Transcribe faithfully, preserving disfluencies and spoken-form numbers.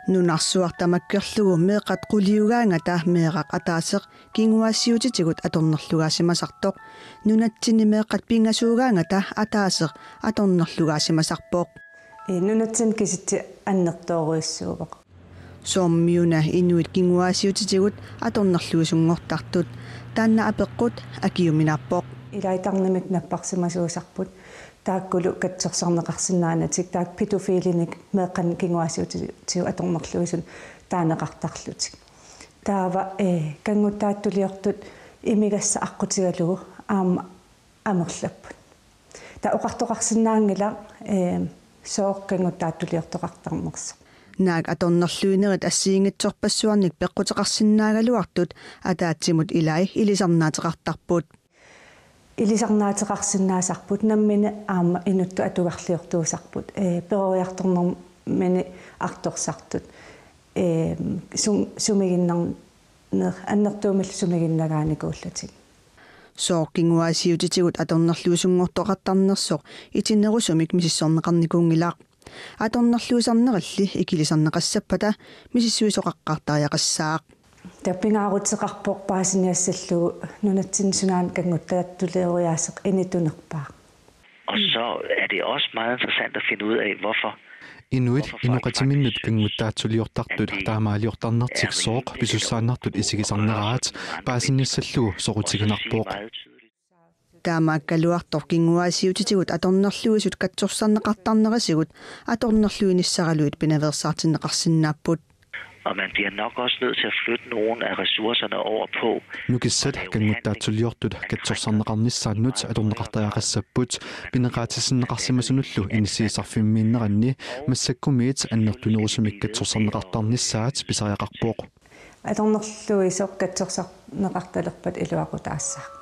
Nunarsuaq tamakkerlugu meeqqat quliugaangata meeraq ataaseq kinguaassiuutitigut atornerlugaasimasartoq. Nunatsinni meeqqat pingasuugaangata ataaseq atornerlugaasimasarpoq. Ee, nunatsinni kisitsisit annertoorujussuuvoq. Soormiuna inuit kinguaassiuutitigut atornerluisunngortartut. Taanna apeqqut akiuminaappoq. Ilai tarnimik napparsimasuusarput. Taakkulu katsorsarneqarsinnaanatik, taakku pædofilinik meeqqanik kinguaassiuutitigut atornerluisunut taaneqartarlutik. Taava, ee, kannguttaatsuliortut imigassaq aqqutigalugu aamma amerlapput. Taava oqartoqarsinnaanngilaq, ee, sooq kannguttaatsuliortoqartarnersoq. Naak atornerluinerit assigiinngitsorpassuarnik peqquteqarsinnaagaluartut ataatsimut ilai ilisarnaateqartarput. Ilisarnaateqarsinnaasarput, nammineq aamma inuttut atugarliortuusarput, ee, peroriartornermini artorsartut, ee, sum-, sumiginnar-, ner-, annertuumillu sumiginnagaanikuullatik. Sooq kinguaassiuutitigut atornerluisunngortoqartarnersoq itinerusumik misissorneqarnikuunngilaq. Atornerluisarnerilli ikilisarneqassappata misissuisoqaqqaartariaqassaaq. Taava pingaaruteqarpoq paasiniassallugu nunatsinni sunaana kannguttaatsulioriaaseq initunerpaaq. Og så er det også meget interessant at finde ud af, hvorfor. Inuit inoqatiminnut kannguttaatsuliortartut taamaaliortarnertik sooq pisussaannartut isigisarneraat paasiniassallugu soqutiginarpoq. Taamaakkaluartoq kinguaassiuutitigut atornerluisut katsorsarneqartarnerisigut atornerluinissaralugit pinaveersaartinneqarsinnaapput. Og man bliver nok også nødt til at flytte nogle af ressourcerne over på. Nukissat kannguttaatsuliortut katsorsarneqarnissaannut atorneqartariaqassapput, pineqaatissinneqarsimasunullu inissiisarfimmiinneranni massakkumiit annertunerusumik katsorsarneqartarnissaat pisariaqarpoq. Atornerluisoq katsorsarneqartalerpat iluaqutaassaaq.